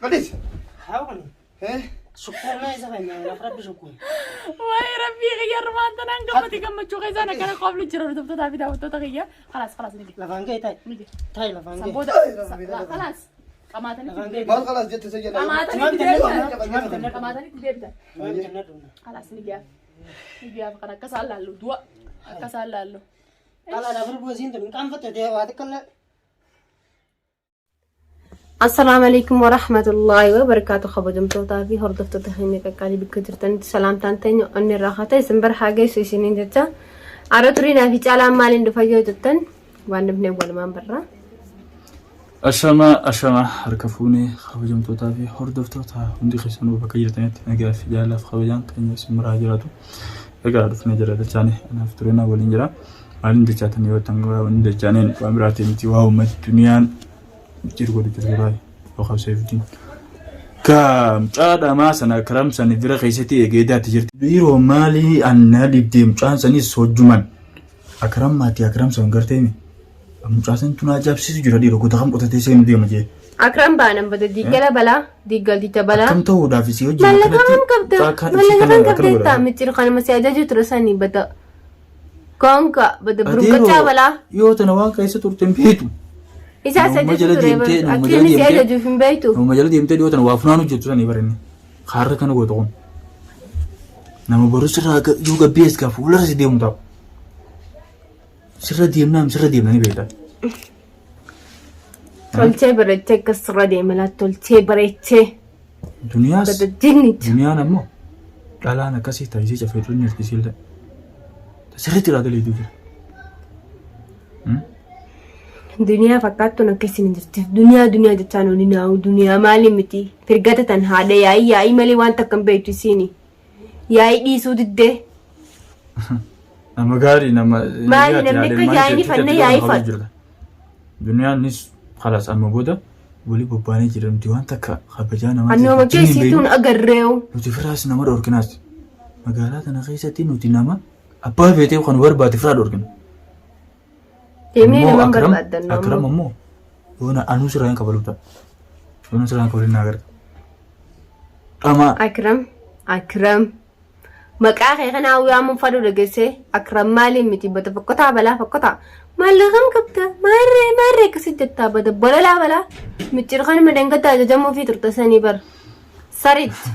Gadhiisi. Haa kun Eh? sukkuumee isa keenya lafa rabbi sukkuume. Waa'ee rabbii kiyya armaan tanaan gammade gammachuu keessaan akkana qoflu jira hordoftoota fi daawwattoota kiyya. Khalaas khalaas ni gahe. Lafaan ga'e ta'i. Ni gahe. Ta'i lafaan San ga'e. booda Ay, rabbi, rabbi. khalaas qamaatanii Lafaan itti ga'e. deebitan. Maal khalaas jette isa jedha. Qamaatanii itti deebitan. Qamaatanii itti deebitan. Khalaas ni gahe. Ni gahe kan akka isaan laallu du'a akka isaan laallu. Dhala lafa bu'ee siin tun hin qaanfatte ta'e waa xiqqallee. Assalaamu alaikum warahmatullaahi wabarakaatu kabajamtootaa fi hordoftoota keenya qaqqaalii bakka jirtanitti salaamtaan teenya onni irraa haa ta'e isin bira haa geessu isiniin jecha Ara turiinaa fi caalaan maaliin dhufa yoo jettan waan dhufnee walumaan barra. Ashama ashama harka fuunee kabajamtootaa fi hordoftoota hundi keessanuu bakka jirtanitti nagaa fi jaalaaf kabajaan keenya isin biraa jiraatu. Egaa dhufnee jira dachaane anaaf tureenaa waliin jira. Maaliin dachaatan yoo ta'an waan dachaaneen waan biraatiin miti waa uummati duniyaan jiru godhu jiru baay'ee yookaan seeftiin. Kaa mucaa dhamaa sana karam sana bira keessatti eegee daatti jirti. Biiroo maalii annaa dhibdee mucaan sanis hojjuman. Akram maatii akram san gartee mi? Mucaa san tun ajaa'ibsiisu jira dhiiroo goota kam qotatee seenu deema jee. Akram baanan bada diiggala balaa diiggalticha balaa. Akkam ta'uudhaaf isii hojii Mallaqa kam qabda? Mallaqa kam qabda jettaa micciir kanuma si ajaju ture sanii bada. Konka bada burqachaa balaa. Yoo tana waan keessa turte hin beektu. Isaa si Nama ajaju jala ture deemtee bar. nama Akka jala inni si deemtee ajajuuf hin beektu. nama jala deemtee dhiyoo tana waa funaanu jirtu sanii barinni. Kaarra kana goota kun. Nama boru sirraa yoo gabbees gaa fuuldura si deemu taa'u. Sirra deemnaa sirra deemna ni beekta. Tolchee bareechee akkas sirra deema laa tolchee bareechee. Duniyaas Bada jinnicha. duniyaan ammoo dhalaan akkasii taasisee cafeetu ni jirti isiillee. Sirriitti irraa daleetu jira. Duniyaa fakkaattuun akkasiin hin jirti. Duniyaa duniyaa jechaan olin haa'u duniyaa maali miti. Firgata tan haadha yaa'ii yaa'ii malee waan takka hin beektu isiini. Yaa'ii dhiisuu diddee. Nama gaarii nama. Maali namni akka yaa'ii ni fanna yaa'ii fadhu. Duniyaanis kalaas amma booda walii bobbaanee jira nuti waan takka kabajaa namaa Annoo makkee isiituun agarreewu. Nuti firaas nama dhorkinaas. Magaalaa tana keessatti nuti nama abbaa feetee kan barbaade firaa dhorkina. Deemnee Ammoo nama hin Akram barbaaddannu Akram ammoo. ammoo yoona anuu sirraa hin kafalu ta'a. Yoona sirraa hin kafalin naa garta. Dhamaa. Akram Akram maqaa kee kanaa waamuun fadhu dhageessee Akram maaliin miti bada fokkotaa balaa fokkotaa maallaqam qabda maarree maarree akkasi jettaa bada bololaa balaa micciir kanuma dhangataa ajajamuu fi turte sanii bara saritti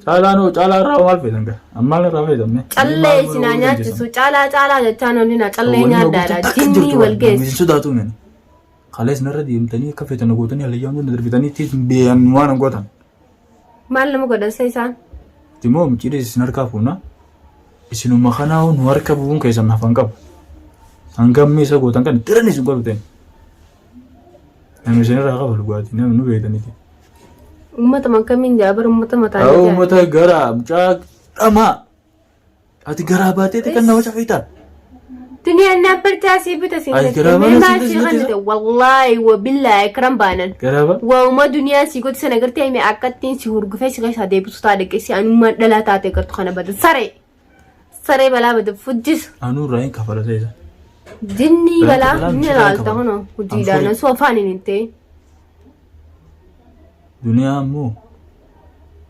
Caalaa noo caalaa irraa maal feetan gaa? Ammaan irraa feetan mee? callee isinaa nyaachisu caalaa caalaa jechaan olina callee nyaadhaadha jinnii wal geessu. Hin sodaatu meni. Kalees narra deemtanii akka feetan gootanii halayyaa hunda darbitanii ittiin beeyan waan hin gootan. Maal nama godhan sa isaan? Immoo micciirri isin harkaa fuuna. Isinuma kanaa nu harka bu'uun keessan hafan qabu. Hanga amma isa gootan kan daran isin godhu ta'e. Namni isin irraa qaba dhugaatii namni nu beektaniiti. Uummata akkamiin jaa bara uummata mataa Haa uummata gara mucaa dhamaa. Ati garaa baatee kan nama cafeetaa. Duniyaan na barcaa sii bita siin Ay, jette. garaa Mee baana maal sii sii bita, kannite wallaahi wa billaahi akram baanan. Garaa ba. Waa'uma duniyaa sii gooti sana gartee hime akkattiin si hurgufee si keessaa deebisu taate qeessi anummaan dhalaa taate gartu kana bada saree. Saree balaa bada fujjisu. Anuu irraa hin kafala ta'e. Jinnii Balaa balaa kafalaan ni sirraa ilaalta kafala. kunoo hojiidhaan Anfuri. osoo afaan hin ta'in. Duniyaa ammoo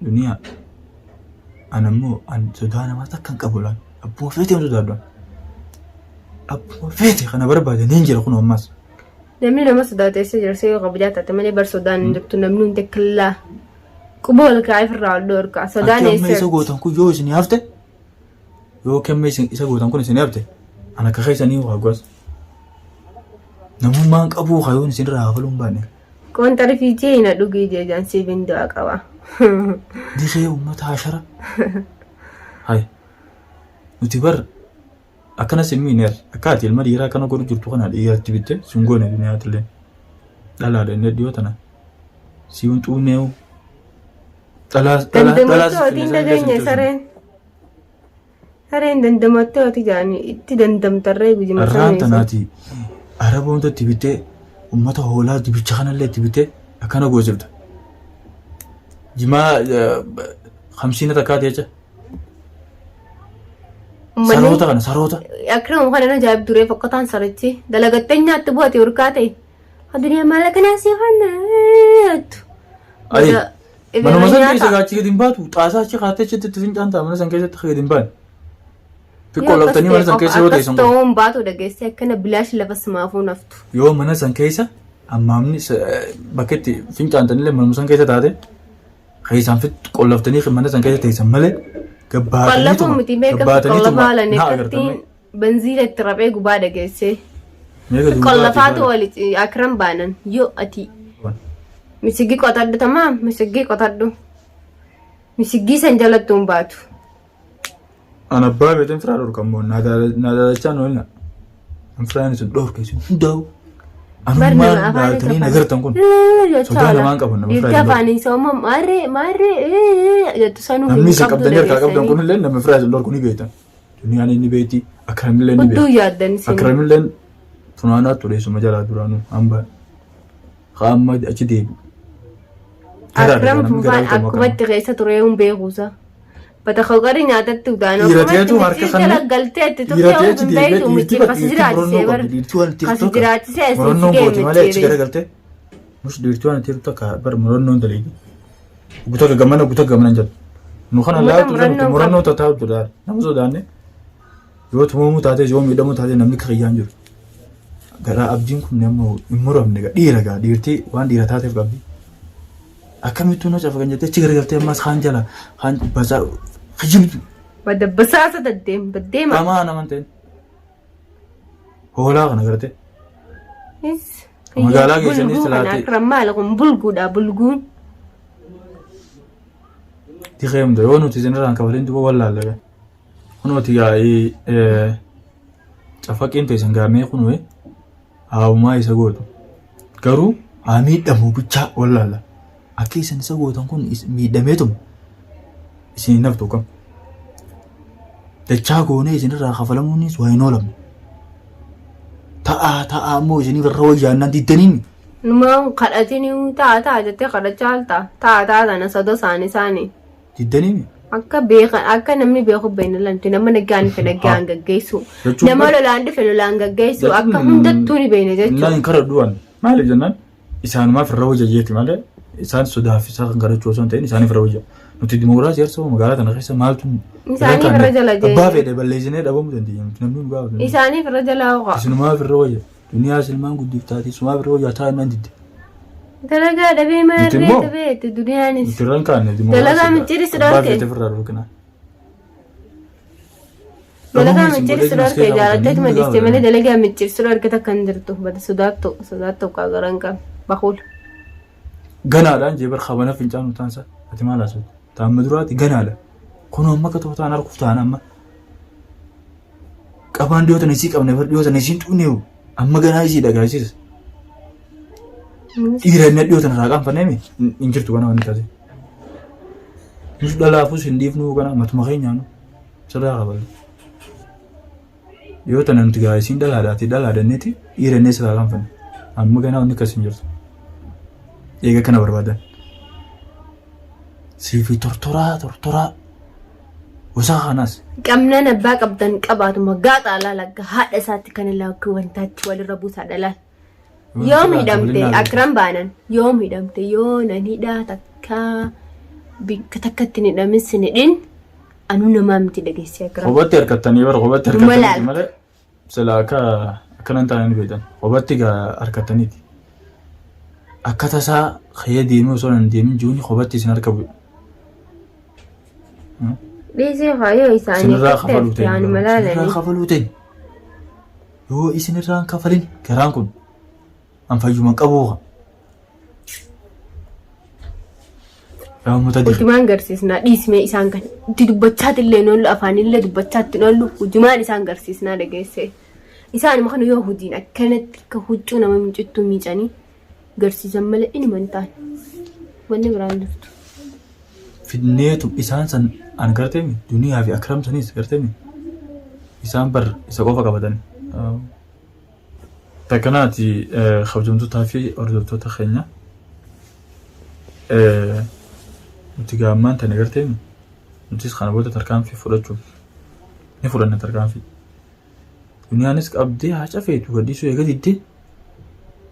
duniyaa an ammoo an sodaa namaa takka hin qabu laal. Abbuma feete hin sodaadhu. an. Abbuma feete kana barbaade niin jira kun ammas. Namni nama sodaate eessa jira see yoo kabajaa taate malee bar sodaan hin jirtu namni hundi killaa quba ol kaa'ee ofirraa ol dhoorka sodaan Akki amma eessa isa gootan kun yoo isin hafte yoo kemme isin isa gootan kun isin hafte an akka keessanii waa goas. Namummaan qabuu kayoon isin irraa hafaluu hin baanne. Qoonxari fiijee hin dhugii jee jaan siif hin du'a qaba. Dirree uummata hashara. Hay. Nuti bar akkana sin miineer akka ati ilma dhiiraa akkana godhu jirtu kana dhiiratti bitte sun goone duniyaatti Dhalaadha inni dhiyoo tana. Si'uun xuuneewu. Dhalaa dhalaa dhalaa Dandamattoo ati hin dhageenye sareen. Sareen dandamattoo ati jaani itti dandamtarree gujima Arraan sareen. tanaati araba hunda itti bittee uummata hoolaa dibicha kanallee itti bittee akkana goosifta. Jimaa hamsiina takkaati jecha. Saroota kana saroota. Akkuma kana na ajaa'ib duree fokkataan sarichi dalagattee nyaattu bu'ate urkaa ta'e. Adunyaa maal akkanaa si fannaattu. Ayi. Bada Manuma ifirra san keessa nyaata. gaachi gadi hin baatu. Xaasaa achi kaatee achitti itti fincaan ta'a mana san keessatti gadi hin baane. Yoo Xiqqoo akkas laftanii ta'e mana san qofa keessa yoo akkas teessan qofa. ta'uu hin baatu dhageessee akkana bilaash lafa simaafuu naftu. Yoo mana san keessa ammaamni bakka itti fincaantanillee manuma san keessa taate keessaan fit qollaftanii mana san keessa teessan malee Qollafuu gabbaataniituma miti meeqa gabbaataniituma qollafaa halan na akkattiin agartame benziila itti raphee gubaa dhageessee. meeqa duubaa Qollafaatu wali akram baanan yoo ati misigii qotadhu tamaa misigii qotadhu misigii san jalattuu hin baatu. An abbaa beeteen firaa dhorka immoo naa daalachaan oolna. An firaan isin dhorka isin hundaa'u. Bar nama Anummaan afaan laaltanii isa na gartan kun. jechaa Sodaa oola. namaan qaban nama Dhiirti firaa isin afaan isa uumamu maarree maarree jettu sanuu Namni hin isin qabdu qabdanii harkaa qabdan dhageessanii. kunillee nama firaa isin dhorku ni beektan. Duniyaan inni beekti akramillee ni Hudduu beekti. yaaddan isin. Akramilleen funaanaa ture suma jalaa duraanuu hamba haa amma achi deebi. Garaadha Akram namni fufaan garaa bitama akkuma kana. itti keessa ture hin beekuusa. Bata koqari nyaatatti udaanoo Dhiira akkuma itti ta'etu harka micciir kanne jala galtee itti dhiira turte ta'etu hin deebi'ee beektu dhiirti micciir bar kas dhiirti jiraachisee murannoo bar qabdi dhiirti waan kas tirtu akka jiraachisee asiin si murannoon ga'e gooti malee achi micciiree. garagalte mus dhiirti waan tirtu akka bar murannoon daleegi. Guta gamana guta gamana jedhu. Nu kana Uummata laatu irra nuti murannoo murannoo qabdu. tataa jira nama sodaanne yoo tumamuu taate yoo miidhamuu taate namni kiyyaan jiru. Garaa abdiin kun nama hin muramne gaa dhiira gaa dhiirti waan dhiira taateef qabdi. Akkamittuu na cafa kan jettee achi garagaltee ammas kaan jala kaan basaa kijibdu Bada basaasa daddeem baddeema. qamaa naman ta'in. Hoolaa kana gartee. Is Magaalaa keessaniis bulguu kana laatee. akram maal kun bulguudha bulguun. Dikeemda yoo nuti isinirraan kafalin duuba wallaallaga. Kunooti gaa'ii cafaqiin teessan gaamee kunuu haawumaa isa gootu. Garuu haa miidhamu bichaa wallaalla. Akka isin isa gootan kun miidhameetuma isin hin haftu kam. Dachaa goonee isinirraa kafalamuunis waa hin oolamne. Ta'aa ta'aa immoo isiniif irra wayyaannaan diddaniin Numaan kadhatini ta'a ta'a jettee kadhachaa alta ta'a ta'a tana soda isaanii isaanii. diddaniin Akka beekan akka namni beeku beekna lamti nama nagaan dhufe nagaan gaggeessu Jechuun nama bar- lolaan dhufe lolaan gaggeessu Jechuun akka hundattuu ni beekna Naan jechuudha. hin kadhadhu waan maaliif jennaan isaanumaaf irra hojjeeti malee isaan sodaaf isaa kan kadhachuu osoo hin ta'in isaaniif irra hojjeta. Nuti dimokiraasii harsa magaalaa tana keessa maaltu Isaaniif irra jala jee- Abbaa fedhe balleessinee dhabamuu dandeenya nuti namni nu gaafatu. Isaaniif irra jalaa ho'a. Isinumaaf irra hojjeta. Duniyaa silmaan guddiftaati isumaaf irra hojjeta taa'an naan didde. Dalagaa dhabee Nuti maarree immoo- dhabee itti duniyaanis. Nuti irra hin kaanne Dalagaa micciiris Abbaa dhorke. fedhe ofirraa dhorkina. Dalagaa Dhabamuu isin micciirsi godhee as dhorke keessaa jaalatteetuma baatanii dhiiste malee gaafatan. dalagaa micciirsi dhorke takka hin jirtu. Bada sodaattu sodaattu qaagaraan qaba. Bakuul. Ganaadhaan jee bar kabana fincaanu taansa ati maal haasofte? Taamma duraati ganaadha. Kun amma akka tokko ta'an arguuf ta'an amma. Qabaan dhiyootan isii qabne bar dhiyootan isiin xuqneewu amma ganaa isii dhagaasiisa. Dhiira inni dhiyootan irraa qaanfanneemi hin jirtu kana wanni taate. Nus dhalaafus hin dhiifnu kana matuma keenyaanu sirraa qaballe. Dhiyoo tana nuti gaa isiin dhalaadhaati dhalaadhanneeti dhiira inni sirraa qaanfanne. Amma ganaa wanni akkas hin jirtu. Eega kana barbaadan. Siifi tortoraa tortoraa gosa kanaas. Qabnaan abbaa qabdan qabaatuma gaaxaa laala akka haadha isaatti kan laakuu wantaatti walirra buusaa dhalaan. Yoom hidhamte akram baanan yoom hidhamte yoo nan hidhaa takka bikka takka ittiin hidhamin sin hidhin anuu namaa miti dhageessee akram. Kophatti harkattanii bara kophatti Dhuma harkattaniiti laala. malee sila akka akkana hin taane ni beektan. Kophatti gaa harkattaniiti. Akka tasaa ka'ee deemee osoo hin deemin jiruun kophatti isin harka bu'e. Dhiisee faayoo isaanii Isinirraa akka kafaluu ta'e ta'e. yaanuma Isinirraa laalanii. kafaluu ta'e. Yoo isinirraa hin kafalin garaan kun an fayyuma qabuu haa. Yaa uummata dirre. Hujumaan garsiisnaa dhiismee isaan kan itti dubbachaati illee hin oollu afaanillee dubbachaatti hin oollu hujumaan isaan garsiisnaa dhageesse. Isaanuma kana yoo hojiin akkanatti akka huccuu nama miicittuu miicanii garsiisan malee inuma hin taane. Wanni biraan jirtu. Fidneetu isaan san an garteemi duniyaa fi akram sanis garteemi isaan bar isa qofa qabatan. Takkanaati kabajamtootaa fi hordoftoota keenya nuti gaammaan tana garteemi nutis kana booda tarkaanfii fudhachuuf ni fudhanna tarkaanfii. Duniyaanis qabdee haa cafeetu gadhiisuu eega diddee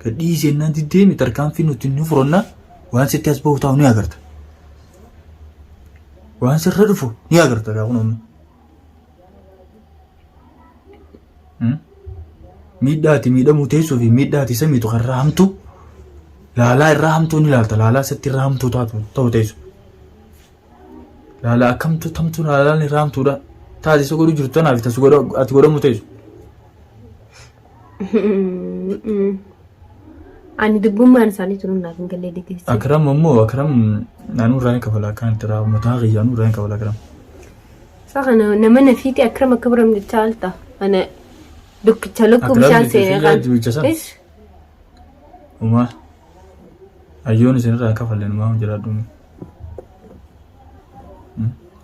gadhiisee jennaan diddeemi tarkaanfii nuti ni fudhanna. Waan sitti as bahu taa'u ni agarta. Waan sirra dhufu ni agarta gaa kun amma. Miidhaa ati miidhamuu teessuu fi miidhaa ati isa miitu kan irraa hamtuu laalaa irraa hamtuu ni laalta laalaa sitti irraa hamtuu taatu ta'u teessu. Laalaa akkamtu tamtuu laalaan irraa hamtuudha. Taati isa godhu jirtu tanaaf tasu godhu ati godhamuu teessu. Ani dubbummaan isaanii tunu naaf hin galle deeggarsa. Akram ammoo Akram naannoo irraa hin kafala akkaan itti raa mataa kiyyaa nuu irraa hin kafala Akram. Isa kana nama nafiiti akram akka biram jechaa alta. Ana dukkicha lukkuu Akram bishaan jechuun seenee kan. jibicha sana. Ish. Umaa hayyoon isinirraa hin kafalle numaa hin jiraadhu.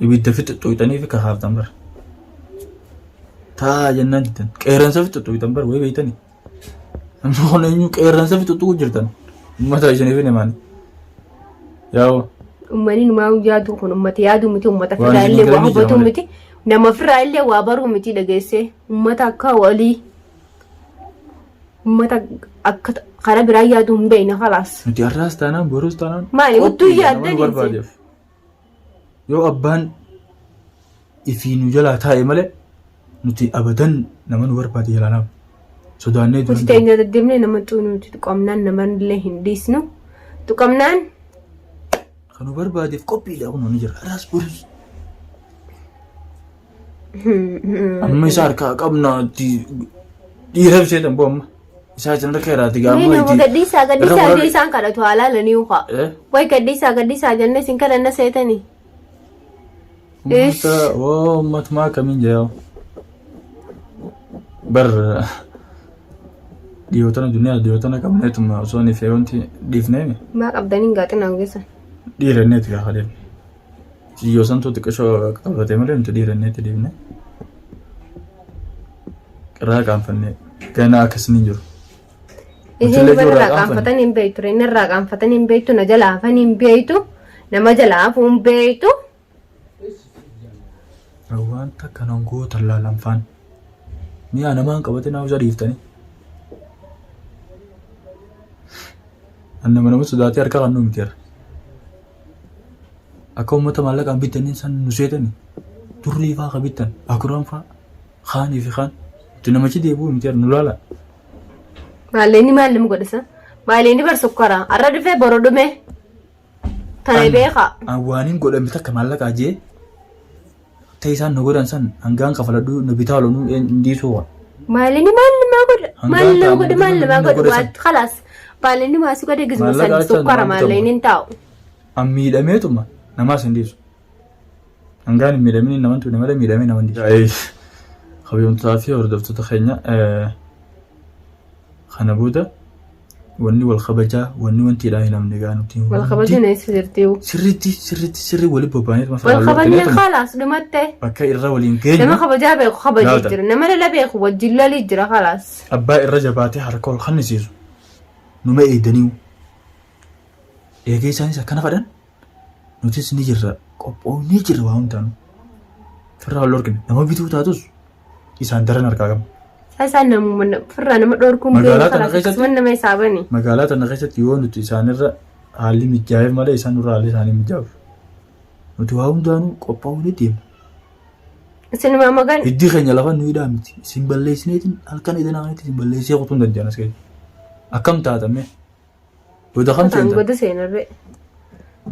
Ibidda fixuxuuxanii fi kakaaftan bara. Taa jennaan jettan. Qeerransa fixuxuuxan bara wayii beektanii. Amma kun eenyu qeerransa fixuxuuqu jirtan. Uummata isiniif hin himaani. Yaa'oo. Uummanni numaa yaadu kun uummata yaadu miti uummata Waan ofirraa isin illee waa galanii jira hubatu malee. miti nama ofirraa illee waa baruu miti dhageessee uummata akka walii uummata akka karaa biraa yaadu hin beekne kalaas. Nuti har'aas taanaan borus taanaan. Maali, utuu qophiidha nama yaaddanii nu barbaadeef. Yoo abbaan ifii nu jalaa taa'e malee nuti abadan nama nu barbaade jalaa nama. Sodaannee Nuti duraan teenya deddeemnee nama xuunuuti tuqamnaan nama illee hin dhiisnu. Tuqamnaan kan nu barbaadeef qophiidha kun ni jira. Har'aas borus. Amma isa harkaa qabna itti dhiira ibseetan boo amma. Isaa isin harka irraati Mee gaamma nama itti. gadhiisaa gadhiisaa irra iddoo isaan kadhatu haa laalanii ukaa. Eh? Way gadhiisaa gadhiisaa jennee isin kadhanna seetanii. Uummata woo ummatumaa akkamiin jira. Bar dhiyootana duniyaa dhiyootana qabneetuma osoo inni fe'ee wanti dhiifneemi Maa qabdanii gaaxinaa ogeessan. dhiiranneeti gaafa deemne. Siyyoo santuu xiqqishoo qabatee malee nuti dhiiranneeti dhiifne. Irraa qaanfannee ganaa akkasni hin jiru. Isheen Nutillee bara irraa irraa qaanfatan hin beektu inni irraa qaanfatan hin beektu na jalaa hafan hin beektu nama jalaa hafuu hin beektu. Wanta kanan gootan laalan faan. Mi'a namaan qabate naaf isa dhiiftanii. An nama nama sodaatee harka kan nu miti har'a. Akka uummata maallaqaan bittanii san nu seetani. Turrii faa ka bittan akuraan faa kaanii fi kaan. Nuti namachi deebi'uu miti har'a nu laala. Maalleenni maal nama godhisa? Maalleenni bar sukkara. Har'a dhufee boru dhume. Tana beekaa. An waan hin godhame takka maallaqaa jee ta'e isaan nu godhan san hangaan kafaladhu nu bitaa oolu hin dhiisuu waa. Maalleenni maal namaa godha? Hangaan Maal nama ta'an godha? Maal namaa nu godha? godhe Waa san. khalaas. Maalleenni maasii godhe gizma san Maallaqa jechaan sukkara nama maalleenni hin taa'u. An miidhameetuma namaas hin dhiisu. Hangaan hin miidhamin naman tuune malee miidhamee nama hin dhiisu. Kabajamtootaa fi hordoftoota keenya kana booda wanni wal kabajaa wanni wanti hidhaa hin hamne gaa nuti Wal kabajuun eessa jirti? sirriitti sirriitti sirrii wali bobba'anii Wal kabajni khalaas dhumatte. bakka irra waliin Nama geenyu kabajaa beeku kabajee Laalta. jira. Nama lola beeku wajjin lolii jira khalaas. abbaa irra jabaatee harka ol kannisiisu numa eegdaniiru. Eegee isaanis akkana fadhan nutis ni jirra qophoofnee jirra waa hundaanuu. Firraa wal dhorkine nama bituu taatus isaan daran harkaa qabna. Isaan namuma firraa nama dhorkuun Magaalaa beeku tana khalaas keessatti- akkasumas nama isaa bani. Magaalaa tana keessatti yoo nuti isaanirra haalli mijaa'eef malee isaan nurra haalli isaanii mijaa'uuf. Nuti waa hundaanuu qophaa'uunee deemna. Isinuma magan Hiddi keenya lafa nu hidhaa miti. Isin balleessineetiin halkan edana kanatti isin balleessee kutuu hin danda'an as keessa. Akkam taatame? Goda kam Qotaan seentan? goda seenarree.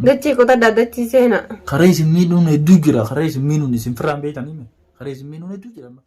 Dachii qotadhaa dachii seena. Karaa isin miidhuun hedduu jira. Karaa isin miidhuun isin firraan beektanii mi? Karaa isin miidhuun hedduu jira. amma.